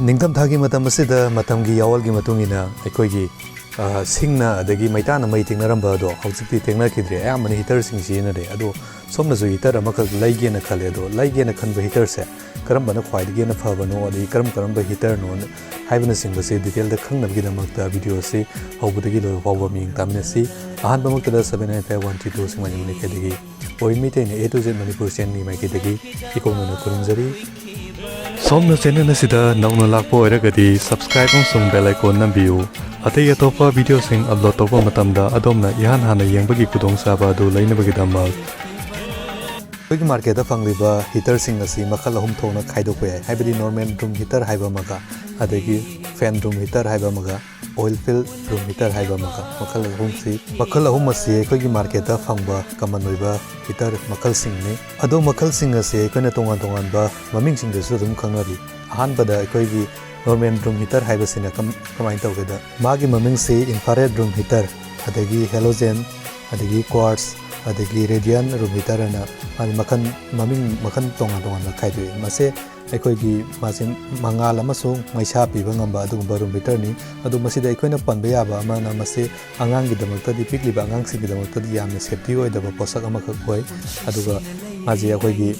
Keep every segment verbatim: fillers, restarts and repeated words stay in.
ꯅꯤꯡꯊꯝꯊꯥꯒꯤ ꯃꯇꯝ ꯑꯁꯤꯗ ꯃꯇꯝꯒꯤ ꯌꯥꯋꯜꯒꯤ ꯃꯇꯨꯡ ꯏꯟꯅ ꯑꯩꯈꯣꯏꯒꯤ, ꯑ, ꯁꯤꯡꯅ ꯑꯗꯒꯤ ꯃꯩꯇꯥꯟꯅ ꯃꯩ ꯇꯤꯛꯅꯔꯝꯕ ꯑꯗꯣ ꯍꯧꯖꯤꯛꯇꯤ ꯇꯤꯛꯅꯈꯤꯗ꯭ꯔꯦ꯫ ꯑꯌꯥꯝꯕꯅ ꯍꯤꯇꯔꯁꯤꯡ ꯁꯤꯖꯤꯟꯅꯔꯦ꯫ ꯑꯗꯣ ꯁꯣꯝꯅꯁꯨ ꯍꯤꯇꯔ ꯑꯃꯈꯛ ꯂꯩꯒꯦꯅ ꯈꯜꯂꯦ꯫ ꯑꯗꯣ ꯂꯩꯒꯦꯅ ꯈꯟꯕ ꯍꯤꯇꯔꯁꯦ ꯀꯔꯝꯕꯅ ꯈ꯭ꯋꯥꯏꯗꯒꯤ ꯍꯦꯟꯅ ꯐꯕꯅꯣ, ꯑꯗꯒꯤ ꯀꯔꯝ ꯀꯔꯝꯕ ꯍꯤꯇꯔꯅꯣ ꯍꯥꯏꯕꯅꯆꯤꯡꯕꯁꯦ ꯗꯤꯇꯦꯜꯗ ꯈꯪꯅꯕꯒꯤꯗꯃꯛꯇ ꯚꯤꯗꯤꯑꯣ ꯑꯁꯤ ꯍꯧꯕꯗꯒꯤ ꯂꯣꯏꯕ ꯐꯥꯎꯕ ꯃꯤꯠꯌꯦꯡ ꯇꯥꯃꯤꯟꯅꯁꯤ꯫ ꯑꯍꯥꯟꯕꯃꯛꯇꯗ seven nine five one three two ꯁꯦꯛꯃꯥꯏ ꯂꯩꯀꯥꯏꯗꯒꯤ ꯑꯣꯏ ꯃꯩꯇꯩꯅ A to Z ꯃꯅꯤꯄꯨꯔ ꯆꯦꯅꯦꯜꯒꯤ ꯃꯥꯏꯀꯩꯗꯒꯤ ꯏꯀꯣꯛꯅꯅ ꯈꯨꯔꯨꯝꯖꯔꯤ꯫ ꯁꯣꯝꯅ ꯆꯦꯅꯦꯜ ꯑꯁꯤꯗ ꯅꯧꯅ ꯂꯥꯛꯄ ꯑꯣꯏꯔꯒꯗꯤ subscribe ꯑꯃꯁꯨꯡ bell icon ꯅꯝꯕꯤꯌꯨ꯫ ꯑꯇꯩ ꯑꯇꯣꯞꯄ ꯚꯤꯗꯤꯑꯣꯁꯤꯡ ꯑꯞꯂꯣꯗ ꯇꯧꯕ ꯃꯇꯝꯗ ꯑꯗꯣꯝꯅ ꯏꯍꯥꯟ ꯍꯥꯟꯅ ꯌꯦꯡꯕꯒꯤ ꯈꯨꯗꯣꯡꯆꯥꯕ ꯑꯗꯨ ꯂꯩꯅꯕꯒꯤꯗꯃꯛ꯫ ꯑꯩꯈꯣꯏꯒꯤ ꯃꯥꯔꯀꯦꯠꯇ ꯐꯪꯂꯤꯕ ꯍꯤꯇꯔꯁꯤꯡ ꯑꯁꯤ ꯃꯈꯜ ꯑꯍꯨꯝ ꯊꯣꯛꯅ ꯈꯥꯏꯗꯣꯛꯄ ꯌꯥꯏ, ꯍꯥꯏꯕꯗꯤ ꯅꯣꯔꯃꯦꯜ ꯔꯨꯝ ꯍꯤꯇꯔ ꯍꯥꯏꯕ ꯑꯃꯒ, ꯑꯗꯒꯤ ꯐꯦꯟ ꯔꯨꯝ ꯍꯤꯇꯔ ꯍꯥꯏꯕ ꯑꯃꯒ, ꯑꯣꯏꯜ ꯐꯤꯜ ꯔꯨꯝ ꯍꯤꯇꯔ ꯍꯥꯏꯕ ꯑꯃꯒ꯫ ꯃꯈꯜ ꯑꯍꯨꯝꯁꯤ, ꯃꯈꯜ ꯑꯍꯨꯝ ꯑꯁꯤ ꯑꯩꯈꯣꯏꯒꯤ ꯃꯥꯔꯀꯦꯠꯇ ꯐꯪꯕ ꯀꯃꯟ ꯑꯣꯏꯕ ꯍꯤꯇꯔ ꯃꯈꯜꯁꯤꯡꯅꯤ꯫ ꯑꯗꯣ ꯃꯈꯜꯁꯤꯡ ꯑꯁꯤ ꯑꯩꯈꯣꯏꯅ ꯇꯣꯉꯥꯟ ꯇꯣꯉꯥꯟꯕ ꯃꯃꯤꯡꯁꯤꯡꯗꯁꯨ ꯑꯗꯨꯝ ꯈꯪꯅꯔꯤ꯫ ꯑꯍꯥꯟꯕꯗ ꯑꯩꯈꯣꯏꯒꯤ ꯅꯣꯔꯃꯦꯜ ꯔꯨꯝ ꯍꯤꯇꯔ ꯍꯥꯏꯕꯁꯤꯅ ꯀꯝ-, ꯀꯃꯥꯏꯅ ꯇꯧꯒꯦꯗ, ꯃꯥꯒꯤ ꯃꯃꯤꯡꯁꯤ ꯏꯟꯐ꯭ꯔꯥꯔꯦꯗ ꯔꯨꯝ ꯍꯤꯇꯔ, ꯑꯗꯒꯤ ꯍꯦꯂꯣꯖꯦꯟ, ꯑꯗꯒꯤ ꯀ꯭ꯋꯥꯔꯠꯁ, ꯑꯗꯒꯤ ꯔꯦꯗꯤꯌꯟ ꯔꯨꯝ ꯍꯤꯇꯔ ꯍꯥꯏꯅ ꯃꯥꯒꯤ ꯃꯈꯜ, ꯃꯃꯤꯡ ꯃꯈꯜ ꯇꯣꯉꯥꯟ ꯇꯣꯉꯥꯟꯅ ꯈꯥꯏꯗꯣꯛꯏ꯫ ꯃꯁꯦ ꯑꯩꯈꯣꯏꯒꯤ, ꯃꯥꯁꯦ ꯃꯉꯥꯜ ꯑꯃꯁꯨꯡ ꯃꯩꯁꯥ ꯄꯤꯕ ꯉꯝꯕ ꯑꯗꯨꯒꯨꯝꯕ ꯔꯨꯝ ꯍꯤꯇꯔꯅꯤ꯫ ꯑꯗꯨ ꯃꯁꯤꯗ ꯑꯩꯈꯣꯏꯅ ꯄꯟꯕ ꯌꯥꯕ ꯑꯃꯅ, ꯃꯁꯤ ꯑꯉꯥꯡꯒꯤꯗꯃꯛꯇꯗꯤ, ꯄꯤꯛꯂꯤꯕ ꯑꯉꯥꯡꯁꯤꯡꯒꯤꯗꯃꯛꯇꯗꯤ ꯌꯥꯝꯅ ꯁꯦꯐꯇꯤ ꯑꯣꯏꯗꯕ ꯄꯣꯠꯁꯛ ꯑꯃꯈꯛ ꯑꯣꯏ꯫ ꯑꯗꯨꯒ ꯃꯥꯁꯦ ꯑꯩꯈꯣꯏꯒꯤ,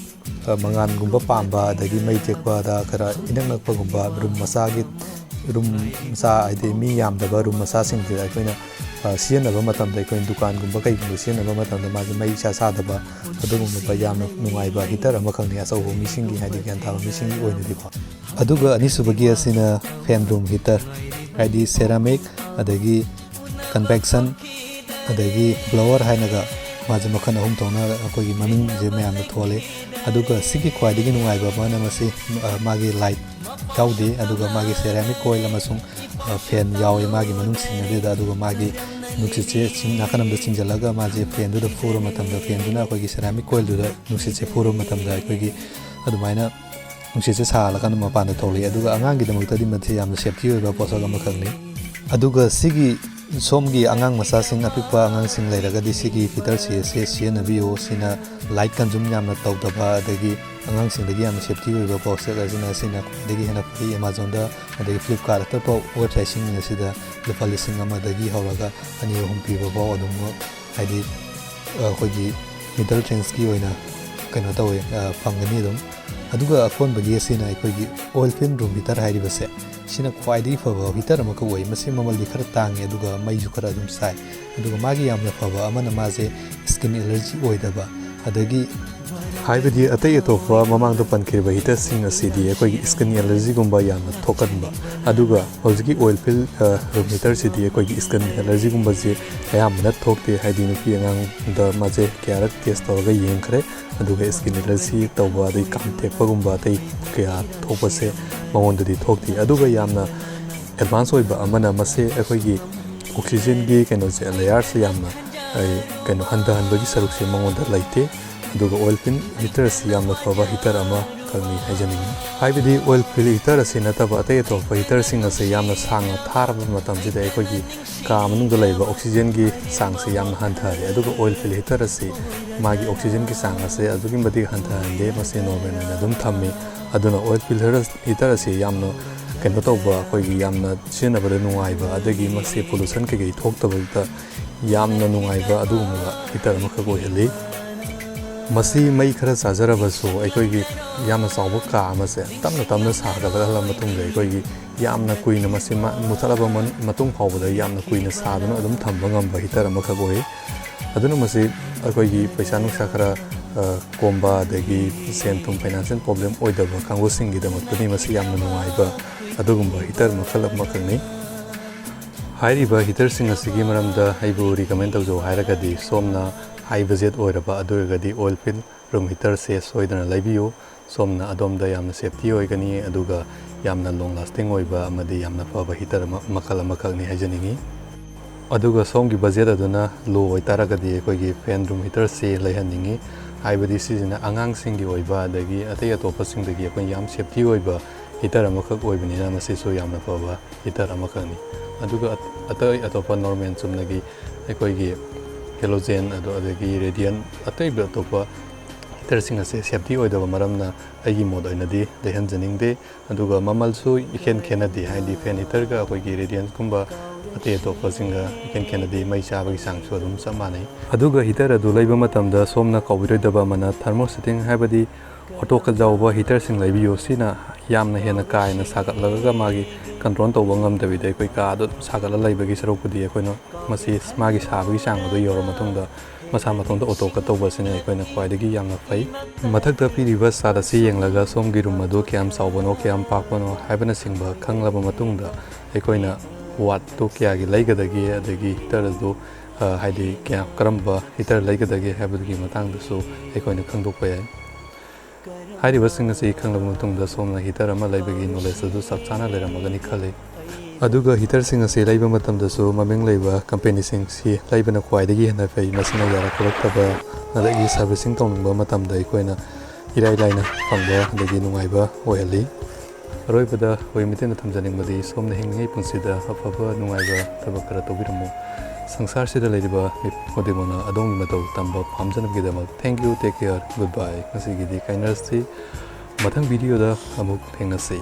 ꯑ, ꯃꯉꯥꯜꯒꯨꯝꯕ ꯄꯥꯝꯕ, ꯑꯗꯒꯤ ꯃꯩ ꯇꯦꯛꯄꯗ ꯈꯔ ꯏꯅꯛ ꯅꯛꯄꯒꯨꯝꯕ, ꯔꯨꯝ ꯃꯆꯥꯒꯤ, ꯔꯨꯝ ꯃꯆꯥ, ꯍꯥꯏꯗꯤ ꯃꯤ ꯌꯥꯝꯗꯕ ꯔꯨꯝ ꯃꯆꯥꯁꯤꯡꯁꯤꯗ ꯑꯩꯈꯣꯏꯅ, ꯑ, ꯁꯤꯖꯤꯟꯅꯕ ꯃꯇꯝꯗ, ꯑꯩꯈꯣꯏꯅ ꯗꯨꯀꯥꯟꯒꯨꯝꯕ ꯀꯩꯒꯨꯝꯕ ꯁꯤꯖꯤꯟꯅꯕ ꯃꯇꯝꯗ ꯃꯥꯁꯦ ꯃꯩ ꯏꯁꯥ ꯁꯥꯗꯕ, ꯑꯗꯨꯒꯨꯝꯂꯕ ꯌꯥꯝꯅ ꯅꯨꯡꯉꯥꯏꯕ ꯍꯤꯇꯔ ꯑꯃꯈꯛꯅꯤ, ꯑꯆꯧꯕ ꯃꯤꯁꯤꯡꯒꯤ, ꯍꯥꯏꯗꯤ ꯒ꯭ꯌꯥꯟ ꯇꯥꯕ ꯃꯤꯁꯤꯡꯒꯤ ꯑꯣꯏꯅꯗꯤꯀꯣ꯫ ꯑꯗꯨꯒ ꯑꯅꯤꯁꯨꯕꯒꯤ ꯑꯁꯤꯅ ꯐꯦꯟ ꯔꯨꯝ ꯍꯤꯇꯔ, ꯍꯥꯏꯗꯤ ꯁꯦꯔꯥꯃꯤꯛ, ꯑꯗꯒꯤ ꯀꯟꯚꯦꯛꯁꯟ, ꯑꯗꯒꯤ ꯕ꯭ꯂꯣꯋꯔ ꯍꯥꯏꯅꯒ ꯃꯥꯁꯦ ꯃꯈꯜ ꯑꯍꯨꯝ ꯊꯣꯛꯅ ꯑꯩꯈꯣꯏꯒꯤ ꯃꯃꯤꯡꯁꯦ ꯃꯌꯥꯝꯅ ꯊꯣꯜꯂꯤ꯫ ꯑꯗꯨꯒ ꯁꯤꯒꯤ ꯈ꯭ꯋꯥꯏꯗꯒꯤ ꯅꯨꯡꯉꯥꯏꯕ ꯑꯃꯅ ꯃꯁꯤ, ꯑ, ꯃꯥꯒꯤ ꯂꯥꯏꯠ ꯌꯥꯎꯗꯦ, ꯑꯗꯨꯒ ꯃꯥꯒꯤ ꯁꯦꯔꯥꯃꯤꯛ ꯀꯣꯏꯜ ꯑꯃꯁꯨꯡ, ꯑ, ꯐꯦꯟ ꯌꯥꯎꯋꯤ ꯃꯥꯒꯤ ꯃꯅꯨꯡ ꯁꯤꯡ ꯑꯗꯨꯗ꯫ ꯑꯗꯨꯒ ꯃꯥꯒꯤ ꯅꯨꯡꯁꯤꯠꯁꯦ ꯆꯤꯡ ꯅꯥꯀꯟ ꯑꯃꯗ ꯆꯤꯡꯁꯤꯜꯂꯒ ꯃꯥꯁꯦ ꯐꯦꯟꯗꯨꯗ ꯐꯨꯕ ꯃꯇꯝꯗ ꯐꯦꯟꯗꯨꯅ ꯑꯩꯈꯣꯏꯒꯤ ꯁꯦꯔꯥꯃꯤꯛ ꯀꯣꯏꯜꯗꯨꯗ ꯅꯨꯡꯁꯤꯠꯁꯦ ꯐꯨꯕ ꯃꯇꯝꯗ ꯑꯩꯈꯣꯏꯒꯤ ꯑꯗꯨꯃꯥꯏꯅ ꯅꯨꯡꯁꯤꯠꯁꯦ ꯁꯥꯍꯜꯂꯀꯥꯟꯗ ꯃꯄꯥꯟꯗ ꯊꯣꯛꯂꯛꯏ꯫ ꯑꯗꯨꯒ ꯑꯉꯥꯡꯒꯤꯗꯃꯛꯇꯗꯤ ꯃꯁꯤ ꯌꯥꯝꯅ ꯁꯦꯐꯇꯤ ꯑꯣꯏꯕ ꯄꯣꯠꯁꯛ ꯑꯃꯈꯛꯅꯤ꯫ ꯑꯗꯨꯒ ꯁꯤꯒꯤ ꯁꯣꯝꯒꯤ ꯑꯉꯥꯡ ꯃꯆꯥꯁꯤꯡ, ꯑꯄꯤꯛꯄ ꯑꯉꯥꯡꯁꯤꯡ ꯂꯩꯔꯒꯗꯤ ꯁꯤꯒꯤ ꯍꯤꯇꯔꯁꯤ ꯑꯁꯤ ꯁꯤꯖꯤꯟꯅꯕꯤꯌꯨ꯫ ꯁꯤꯅ ꯂꯥꯏꯠ ꯀꯟꯖꯨꯝ ꯌꯥꯝꯅ ꯇꯧꯗꯕ, ꯑꯗꯒꯤ ꯑꯉꯥꯡꯁꯤꯡꯗꯒꯤ ꯌꯥꯝꯅ ꯁꯦꯐꯇꯤ ꯑꯣꯏꯕ ꯄꯣꯠꯁꯛ ꯑꯁꯤꯅ, ꯁꯤꯅ ꯈ꯭ꯋꯥꯏꯗꯒꯤ ꯍꯦꯟꯅ ꯐꯩ꯫ ꯑꯦꯃꯥꯖꯣꯟꯗ, ꯑꯗꯒꯤ ꯐ꯭ꯂꯤꯞꯀꯥꯔꯠ, ꯑꯇꯣꯞꯄ ꯋꯦꯕꯁꯥꯏꯠꯁꯤꯡ ꯑꯁꯤꯗ ꯂꯨꯄꯥ ꯂꯤꯁꯤꯡ ꯑꯃꯗꯒꯤ ꯍꯧꯔꯒ ꯑꯅꯤ ꯑꯍꯨꯝ ꯄꯤꯕ ꯐꯥꯎ ꯑꯗꯨꯝ, ꯍꯥꯏꯗꯤ, ꯑꯩꯈꯣꯏꯒꯤ ꯃꯤꯗꯜ ꯔꯦꯟꯖꯀꯤ ꯑꯣꯏꯅ ꯀꯩꯅꯣ ꯇꯧꯋꯦ, ꯑ, ꯐꯪꯒꯅꯤ ꯑꯗꯨꯝ꯫ ꯑꯗꯨꯒ ꯑꯀꯣꯟꯕꯒꯤ ꯑꯁꯤꯅ ꯑꯩꯈꯣꯏꯒꯤ ꯑꯣꯏꯜ ꯐꯤꯜ ꯔꯨꯝ ꯍꯤꯇꯔ ꯍꯥꯏꯔꯤꯕꯁꯦ, ꯁꯤꯅ ꯈ꯭ꯋꯥꯏꯗꯒꯤ ꯐꯕ ꯍꯤꯇꯔ ꯑꯃꯈꯛ ꯑꯣꯏ꯫ ꯃꯁꯤ ꯃꯃꯜꯗꯤ ꯈꯔ ꯇꯥꯡꯉꯦ, ꯑꯗꯨꯒ ꯃꯩꯁꯨ ꯈꯔ ꯑꯗꯨꯝ ꯆꯥꯏ꯫ ꯑꯗꯨꯒ ꯃꯥꯒꯤ ꯌꯥꯝꯅ ꯐꯕ ꯑꯃꯅ ꯃꯥꯁꯦ ꯁ꯭ꯀꯤꯟ ꯑꯦꯂꯔꯖꯤ ꯑꯣꯏꯗꯕ, ꯑꯗꯒꯤ ꯍꯥꯏꯕꯗꯤ ꯑꯇꯩ ꯑꯇꯣꯞꯄ ꯃꯃꯥꯡꯗ ꯄꯟꯈ꯭ꯔꯤꯕ ꯍꯤꯇꯔꯁꯤꯡ ꯑꯁꯤꯗꯤ ꯑꯩꯈꯣꯏꯒꯤ ꯁ꯭ꯀꯤꯟ ꯑꯦꯂꯔꯖꯤꯒꯨꯝꯕ ꯌꯥꯝꯅ ꯊꯣꯛꯍꯟꯕ, ꯑꯗꯨꯒ ꯍꯧꯖꯤꯛꯀꯤ ꯑꯣꯏꯜ ꯐꯤꯜ, ꯑ, ꯔꯨꯝ ꯍꯤꯇꯔꯁꯤꯗꯤ ꯑꯩꯈꯣꯏꯒꯤ ꯁ꯭ꯀꯤꯟ ꯑꯦꯂꯔꯖꯤꯒꯨꯝꯕꯁꯦ ꯑꯌꯥꯝꯕꯅ ꯊꯣꯛꯇꯦ꯫ ꯍꯥꯏꯗꯤ ꯅꯨꯄꯤ ꯑꯉꯥꯡꯗ ꯃꯥꯁꯦ ꯀꯌꯥꯔꯛ ꯇꯦꯁ ꯇꯧꯔꯒ ꯌꯦꯡꯈ꯭ꯔꯦ, ꯑꯗꯨꯒ ꯁ꯭ꯀꯤꯟ ꯑꯦꯂꯔꯖꯤ ꯇꯧꯕ, ꯑꯗꯩ ꯀꯥꯝ ꯇꯦꯛꯄꯒꯨꯝꯕ ꯑꯇꯩ ꯀꯌꯥ ꯊꯣꯛꯄꯁꯦ ꯃꯉꯣꯟꯗꯗꯤ ꯊꯣꯛꯇꯦ꯫ ꯑꯗꯨꯒ ꯌꯥꯝꯅ ꯑꯦꯗꯚꯥꯟꯁ ꯑꯣꯏꯕ ꯑꯃꯅ ꯃꯁꯦ ꯑꯩꯈꯣꯏꯒꯤ ꯑꯣꯛꯁꯤꯖꯦꯟꯒꯤ ꯀꯩꯅꯣꯁꯦ, ꯂꯦꯌꯔꯁꯦ ꯌꯥꯝꯅ, ꯑꯩ, ꯀꯩꯅꯣ, ꯍꯟꯊꯍꯟꯕꯒꯤ ꯁꯔꯨꯛꯁꯦ ꯃꯉꯣꯟꯗ ꯂꯩꯇꯦ꯫ ꯑꯗꯨꯒ ꯑꯣꯏꯜ ꯐꯤꯜ ꯍꯤꯇꯔꯁꯤ ꯌꯥꯝꯅ ꯐꯕ ꯍꯤꯇꯔ ꯑꯃꯈꯛꯅꯤ ꯍꯥꯏꯖꯅꯤꯡꯉꯤ꯫ ꯍꯥꯏꯕꯗꯤ ꯑꯣꯏꯜ ꯐꯤꯜ ꯍꯤꯇꯔ ꯑꯁꯤ ꯅꯠꯇꯕ ꯑꯇꯩ ꯑꯇꯣꯞꯄ ꯍꯤꯇꯔꯁꯤꯡ ꯑꯁꯦ ꯌꯥꯝꯅ ꯁꯥꯡꯅ ꯊꯥꯔꯕ ꯃꯇꯝꯁꯤꯗ ꯑꯩꯈꯣꯏꯒꯤ ꯀꯥ ꯃꯅꯨꯡꯗ ꯂꯩꯕ ꯑꯣꯛꯁꯤꯖꯦꯟꯒꯤ ꯆꯥꯡꯁꯤ ꯌꯥꯝꯅ ꯍꯟꯊꯔꯦ꯫ ꯑꯗꯨꯒ ꯑꯣꯏꯜ ꯐꯤꯜ ꯍꯤꯇꯔ ꯑꯁꯤ ꯃꯥꯒꯤ ꯑꯣꯛꯁꯤꯖꯦꯟꯒꯤ ꯆꯥꯡ ꯑꯁꯦ ꯑꯗꯨꯛꯀꯤ ꯃꯇꯤꯛ ꯍꯟꯊꯍꯟꯗꯦ, ꯃꯁꯤ ꯅꯣꯔꯃꯦꯜ ꯑꯣꯏꯅ ꯑꯗꯨꯝ ꯊꯝꯃꯤ꯫ ꯑꯗꯨꯅ ꯑꯣꯏꯜ ꯐꯤꯜ ꯍꯤꯇꯔ ꯑꯁꯤ ꯌꯥꯝꯅ ꯀꯩꯅꯣ ꯇꯧꯕ, ꯑꯩꯈꯣꯏꯒꯤ ꯌꯥꯝꯅ ꯁꯤꯖꯤꯟꯅꯕꯗ ꯅꯨꯡꯉꯥꯏꯕ, ꯑꯗꯒꯤ ꯃꯁꯤ ꯄꯣꯂꯨꯁꯟ ꯀꯩꯀꯩ ꯊꯣꯛꯇꯕꯗ ꯌꯥꯝꯅ ꯅꯨꯡꯉꯥꯏꯕ ꯑꯗꯨꯒꯨꯝꯂꯕ ꯍꯤꯇꯔ ꯑꯃꯈꯛ ꯑꯣꯏꯍꯜꯂꯤ꯫ ꯃꯁꯤ ꯃꯩ ꯈꯔ ꯆꯥꯖꯔꯕꯁꯨ ꯑꯩꯈꯣꯏꯒꯤ ꯌꯥꯝꯅ ꯆꯥꯎꯕ ꯀꯥ ꯑꯃꯁꯦ ꯇꯞꯅ ꯇꯞꯅ ꯁꯥꯒꯠꯂꯛꯍꯜꯂ ꯃꯇꯨꯡꯗ ꯑꯩꯈꯣꯏꯒꯤ ꯌꯥꯝꯅ ꯀꯨꯏꯅ ꯃꯁꯤ ꯃ-, ꯃꯨꯊꯠꯂꯕ ꯃ-, ꯃꯇꯨꯡ ꯐꯥꯎꯕꯗ ꯌꯥꯝꯅ ꯀꯨꯏꯅ ꯁꯥꯗꯨꯅ ꯑꯗꯨꯝ ꯊꯝꯕ ꯉꯝꯕ ꯍꯤꯇꯔ ꯑꯃꯈꯛ ꯑꯣꯏ꯫ ꯑꯗꯨꯅ ꯃꯁꯤ ꯑꯩꯈꯣꯏꯒꯤ ꯄꯩꯁꯥ ꯅꯨꯡꯁꯥ ꯈꯔ, ꯑ, ꯀꯣꯝꯕ, ꯑꯗꯒꯤ ꯁꯦꯟ ꯊꯨꯝ ꯐꯥꯏꯅꯥꯟꯁꯤꯌꯦꯜ ꯄ꯭ꯔꯣꯕ꯭ꯂꯦꯝ ꯑꯣꯏꯗꯕ ꯀꯥꯡꯕꯨꯁꯤꯡꯒꯤꯗꯃꯛꯇꯗꯤ ꯃꯁꯤ ꯌꯥꯝꯅ ꯅꯨꯡꯉꯥꯏꯕ ꯑꯗꯨꯒꯨꯝꯕ ꯍꯤꯇꯔ ꯃꯈꯜ ꯑꯃꯈꯛꯅꯤ꯫ ꯍꯥꯏꯔꯤꯕ ꯍꯤꯇꯔꯁꯤꯡ ꯑꯁꯤꯒꯤ ꯃꯔꯝꯗ ꯑꯩꯕꯨ ꯔꯤꯀꯃꯦꯟ ꯇꯧꯖꯧ ꯍꯥꯏꯔꯒꯗꯤ, ꯁꯣꯝꯅ ꯍꯥꯏ ꯕꯖꯦꯠ ꯑꯣꯏꯔꯕ ꯑꯗꯨ ꯑꯣꯏꯔꯒꯗꯤ ꯑꯣꯏꯜ ꯐꯤꯜ ꯔꯨꯝ ꯍꯤꯇꯔꯁꯦ ꯁꯣꯏꯗꯅ ꯂꯩꯕꯤꯌꯨ꯫ ꯁꯣꯝꯅ ꯑꯗꯣꯝꯗ ꯌꯥꯝꯅ ꯁꯦꯐꯇꯤ ꯑꯣꯏꯒꯅꯤ, ꯑꯗꯨꯒ ꯌꯥꯝꯅ ꯂꯣꯡ ꯂꯥꯁꯇꯤꯡ ꯑꯣꯏꯕ ꯑꯃꯗꯤ ꯌꯥꯝꯅ ꯐꯕ ꯍꯤꯇꯔ ꯑꯃ, ꯃꯈꯜ ꯑꯃꯈꯛꯅꯤ ꯍꯥꯏꯖꯅꯤꯡꯉꯤ꯫ ꯑꯗꯨꯒ ꯁꯣꯝꯒꯤ ꯕꯖꯦꯠ ꯑꯗꯨꯅ ꯂꯣ ꯑꯣꯏꯇꯥꯔꯒꯗꯤ ꯑꯩꯈꯣꯏꯒꯤ ꯐꯦꯟ ꯔꯨꯝ ꯍꯤꯇꯔꯁꯤ ꯂꯩꯍꯟꯅꯤꯡꯉꯤ꯫ ꯍꯥꯏꯕꯗꯤ ꯁꯤꯁꯤꯅ ꯑꯉꯥꯡꯁꯤꯡꯒꯤ ꯑꯣꯏꯕ ꯑꯗꯒꯤ ꯑꯇꯩ ꯑꯇꯣꯞꯄꯁꯤꯡꯗꯒꯤ ꯑꯩꯈꯣꯏ ꯌꯥꯝ ꯁꯦꯐꯇꯤ ꯑꯣꯏꯕ ꯍꯤꯇꯔ ꯑꯃꯈꯛ ꯑꯣꯏꯕꯅꯤꯅ ꯃꯁꯤꯁꯨ ꯌꯥꯝꯅ ꯐꯕ ꯍꯤꯇꯔ ꯑꯃꯈꯛꯅꯤ꯫ ꯑꯗꯨꯒ ꯑꯇꯩ ꯑꯇꯣꯞꯄ ꯅꯣꯔꯃꯦꯜ ꯆꯨꯝꯅꯒꯤ ꯑꯩꯈꯣꯏꯒꯤ ꯍꯦꯂꯣꯖꯦꯟ, ꯑꯗꯣ ꯑꯗꯒꯤ ꯔꯦꯗꯤꯌꯟ, ꯑꯇꯩ ꯑꯇꯣꯞꯄ ꯍꯤꯇꯔꯁꯤꯡ ꯑꯁꯦ ꯁꯦꯐꯇꯤ ꯑꯣꯏꯗꯕ ꯃꯔꯝꯅ ꯑꯩꯒꯤ ꯃꯣꯠ ꯑꯣꯏꯅꯗꯤ ꯂꯩꯍꯟꯖꯅꯤꯡꯗꯦ꯫ ꯑꯗꯨꯒ ꯃꯃꯜꯁꯨ ꯏꯈꯦꯟ ꯈꯦꯟꯅꯗꯦ, ꯍꯥꯏꯗꯤ ꯐꯦꯟ ꯍꯤꯇꯔꯒ ꯑꯩꯈꯣꯏꯒꯤ ꯔꯦꯗꯤꯌꯟꯒꯨꯝꯕ ꯑꯇꯩ ꯑꯇꯣꯞꯄꯁꯤꯡꯒ ꯏꯈꯦꯟ ꯈꯦꯟꯅꯗꯦ꯫ ꯃꯩ ꯆꯥꯕꯒꯤ ꯆꯥꯡꯁꯨ ꯑꯗꯨꯝ ꯆꯞ ꯃꯥꯟꯅꯩ꯫ ꯑꯗꯨꯒ ꯍꯤꯇꯔ ꯑꯗꯨ ꯂꯩꯕ ꯃꯇꯝꯗ ꯁꯣꯝꯅ ꯀꯥꯎꯕꯤꯔꯣꯏꯗꯕ ꯑꯃꯅ ꯊꯔꯃꯣꯁ꯭ꯇꯦꯠ ꯍꯥꯏꯕꯗꯤ ꯑꯣꯇꯣꯀꯠ ꯌꯥꯎꯕ ꯍꯤꯇꯔꯁꯤꯡ ꯂꯩꯕꯤꯌꯨ꯫ ꯁꯤꯅ ꯌꯥꯝꯅ ꯍꯦꯟꯅ ꯀꯥ ꯍꯦꯟꯅ ꯁꯥꯒꯠꯂꯒ ꯃꯥꯒꯤ ꯀꯟꯇ꯭ꯔꯣꯜ ꯇꯧꯕ ꯉꯝꯗꯕꯤꯗ ꯑꯩꯈꯣꯏ ꯀꯥ ꯑꯗꯨꯝ ꯁꯥꯒꯠꯂ ꯂꯩꯕꯒꯤ ꯁꯔꯨꯛꯄꯨꯗꯤ ꯑꯩꯈꯣꯏꯅ ꯃꯁꯤ ꯃꯥꯒꯤ ꯁꯥꯕꯒꯤ ꯆꯥꯡ ꯑꯗꯨ ꯌꯧꯔ ꯃꯇꯨꯡꯗ ꯃꯁꯥ ꯃꯇꯣꯝꯇ ꯑꯣꯇꯣꯀꯠ ꯇꯧꯕ ꯑꯁꯤꯅ ꯑꯩꯈꯣꯏꯅ ꯈ꯭ꯋꯥꯏꯗꯒꯤ ꯌꯥꯝꯅ ꯐꯩ꯫ ꯃꯊꯛꯇ ꯄꯤꯔꯤꯕ ꯆꯥꯔꯠ ꯑꯁꯤ ꯌꯦꯡꯂꯒ ꯁꯣꯝꯒꯤ ꯔꯨꯝ ꯑꯗꯨ ꯀꯌꯥꯝ ꯆꯥꯎꯕꯅꯣ, ꯀꯌꯥꯝ ꯄꯥꯛꯄꯅꯣ ꯍꯥꯏꯕꯅꯆꯤꯡꯕ ꯈꯪꯂꯕ ꯃꯇꯨꯡꯗ ꯑꯩꯈꯣꯏꯅ ꯋꯥꯠꯇꯨ ꯀꯌꯥꯒꯤ ꯂꯩꯒꯗꯒꯦ, ꯑꯗꯒꯤ ꯍꯤꯇꯔ ꯑꯗꯨ, ꯑ, ꯍꯥꯏꯗꯤ ꯀꯌꯥ, ꯀꯔꯝꯕ ꯍꯤꯇꯔ ꯂꯩꯒꯗꯒꯦ ꯍꯥꯏꯕꯗꯨꯒꯤ ꯃꯇꯥꯡꯗꯁꯨ ꯑꯩꯈꯣꯏꯅ ꯈꯪꯗꯣꯛꯄ ꯌꯥꯏ꯫ ꯍꯥꯏꯔꯤꯕꯁꯤꯡ ꯑꯁꯤ ꯈꯪꯂꯕ ꯃꯇꯨꯡꯗ ꯁꯣꯝꯅ ꯍꯤꯇꯔ ꯑꯃ ꯂꯩꯕꯒꯤ ꯅꯣꯂꯦꯖ ꯑꯗꯨ ꯆꯞ ꯆꯥꯅ ꯂꯩꯔꯝꯃꯒꯅꯤ ꯈꯜꯂꯤ꯫ ꯑꯗꯨꯒ ꯍꯤꯇꯔꯁꯤꯡ ꯑꯁꯤ ꯂꯩꯕ ꯃꯇꯝꯗꯁꯨ ꯃꯃꯤꯡ ꯂꯩꯕ ꯀꯝꯄꯦꯅꯤꯁꯤꯡꯁꯤ ꯂꯩꯕꯅ ꯈ꯭ꯋꯥꯏꯗꯒꯤ ꯍꯦꯟꯅ ꯐꯩ꯫ ꯃꯁꯤꯅ ꯌꯥꯔꯛꯂꯛꯇꯕ ꯑꯗꯒꯤ ꯁꯥꯔꯚꯤꯁꯤꯡ ꯇꯧꯅꯤꯡꯕ ꯃꯇꯝꯗ ꯑꯩꯈꯣꯏꯅ ꯏꯔꯥꯏ ꯂꯥꯏꯅ ꯐꯪꯕ ꯑꯗꯒꯤ ꯅꯨꯡꯉꯥꯏꯕ ꯑꯣꯏꯍꯜꯂꯤ꯫ ꯑꯔꯣꯏꯕꯗ ꯑꯩꯈꯣꯏ ꯃꯤꯇꯩꯅ ꯊꯝꯖꯅꯤꯡꯕꯗꯤ ꯁꯣꯝꯅ ꯍꯤꯡꯂꯤꯉꯩ ꯄꯨꯟꯁꯤꯗ ꯑꯐꯕ ꯅꯨꯡꯉꯥꯏꯕ ꯊꯕꯛ ꯈꯔ ꯇꯧꯕꯤꯔꯝꯃꯨ꯫ ꯁꯪꯁꯥꯔꯁꯤꯗ ꯂꯩꯔꯤꯕ ꯃꯤꯄꯨꯝ ꯈꯨꯗꯤꯡꯃꯛꯅ ꯑꯗꯣꯝꯒꯤ ꯃꯇꯧ ꯇꯝꯕ ꯄꯥꯝꯖꯅꯕꯒꯤꯗꯃꯛ thank you, take care, goodbye꯫ ꯉꯁꯤꯒꯤꯗꯤ ꯀꯥꯏꯅꯔꯁꯤ꯫ ꯃꯊꯪ ꯚꯤꯗꯤꯑꯣꯗ ꯑꯃꯨꯛ ꯊꯦꯡꯅꯁꯤ꯫